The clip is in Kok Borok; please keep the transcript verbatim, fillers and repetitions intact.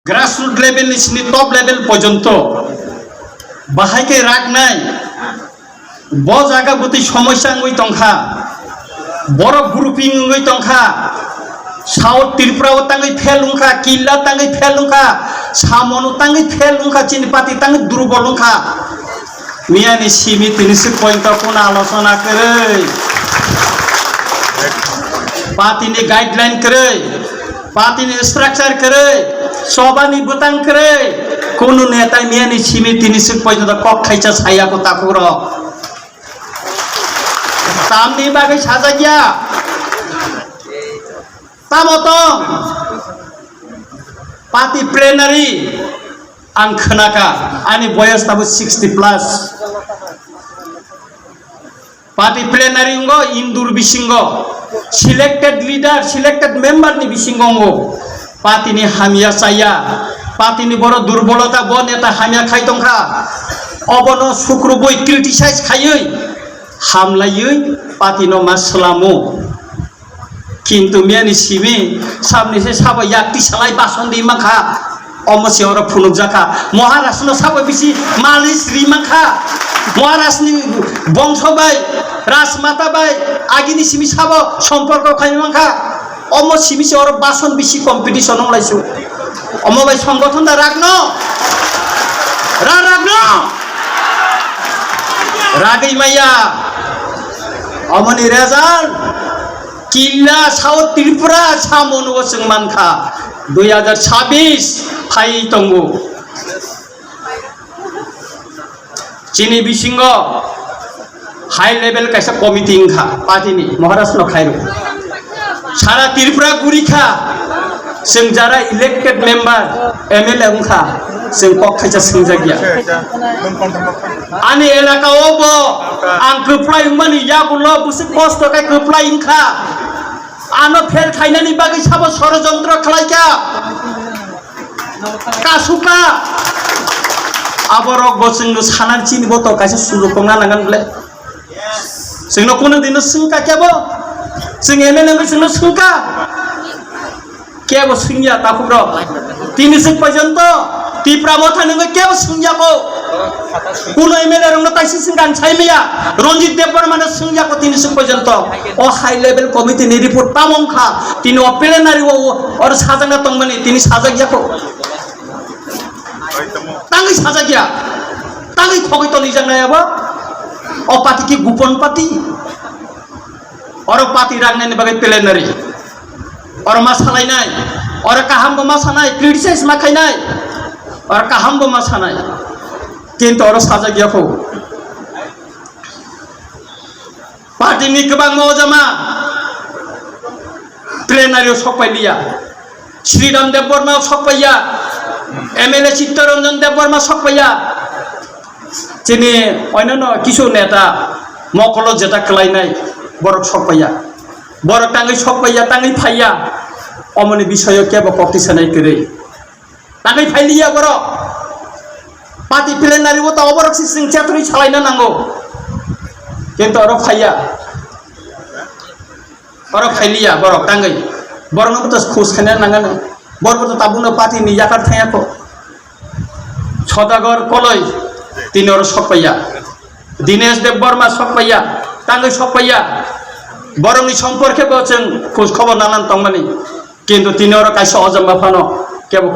Grassroot level ni sini top level porjonto bahai khe raknai. Bo jaga bwtwi somosya wngwi tongkha, borok grouping wngwi tongkha, South Tripura o tangwi fail wngkha, Killa tangwi fail wngkha, Samon o tangwi fail wngkha, chini party tangwi durbol wngkha. Miyani simi tini swk point o kuno alochona kwrwi, party ni guideline kwrwi, party ni structure kwrwi, choba ni bwtang kwrwi, kunu neta miyani simi tini swk point o kok khaisa saya ko takhuk rok. Tamni bagwi sajak ya? Tamo tong? Party plenary ang khwnaka, ani boyos tabuk sixty plus. Party plenary wngkha indur bisingo, selected leader, selected member ni bisingo wngkha. Party ni hamya chaya, party ni borok durbolota, bo neta hamya khai tongkha, obono sukrubwi criticize khaiwi, hamlaiwi party no ma swlamo. Kintu miyani simi samni se sabo yakti salai bason di mankha. Omo se oro phunukjakha. Maharaj no sabo bisi malis ri mankha. Maharaj ni bongso bai, Rajmata bai, agini simi sabo somporko khai mankha. Omo simi se oro bason bisi competition wng lai su. Omo bai songgothon da ragno. Ra ragno. Ragwi maya. Omoni result. Killa South Tripura samono chwng mankha, dui hajar chabbish phai tongo. Chini bisingo high level kaisa committee wngkha party ni, Maharaj no khairo. Sara Tripura gurikha, chwng jara elected member, M L A wngkha, chwng kok khaisa swngjakya. Ani elaka o bo ang kwplai wngmani yagulo bwswk kosto khe kwplai wngkha. Ano fail khainani bagwi sabo sorojontro khlaikha. Kasuka. Aborok bo chwngno sanar chini bo to kaisa sujok tongna nangan ble. Chwngno kuno dino swngkha kebo. Chwng M L A no chwngno swngkha. Kebo swngya takhuk rok. Tini swk porjonto Tipra Motha nungwi kebo swngya ko. Kuno M L A rokno taisi swngkha ang sai maya. Ranjit Debbarma no swngya ko tini swk porjonto. O high level committee ni report tamo wngkha. Tini o plenary o, o, oro sajakna tongmani tini sajakya ko. Tangwi sajakya. Tangwi khogwi tonijaknai abo. O party ki gupon party. Oro party rang nani bagwi plenary. Oro ma salainai, oro kaham bo ma sanai, criticize ma khainai, oro kaham bo ma sanai. Kintu oro sajak ya kho. Party ni kwbangma ojama plenary o sok pai liya. Sridham Debbarma sok pai ya, M L A Chittaranjan Debbarma sok pai ya. Chini oinano kisu neta mokolo jeta kwlainai borok sok pai ya. Borok tangwi sok pai ya, tangwi phai ya. Omoni bisoyo kebo kokti sanai kwrwi. Tangwi phai liya borok. Party plenary o ta oborok si sing chetri salaina nango. Kintu oro phai ya. Oro phai liya borok tangwi. Borokno to khus khaina nangano. Borok to tabukno party ni yakar thangya kho. Sodagar Koloi tini oro sok pai ya. Dinesh Debbarma sok pai ya, tangwi sok pai ya. Borokni somporke bo chwng khoj khobor nanan tongmani. Kintu tini oro kaisa ojama phano kebo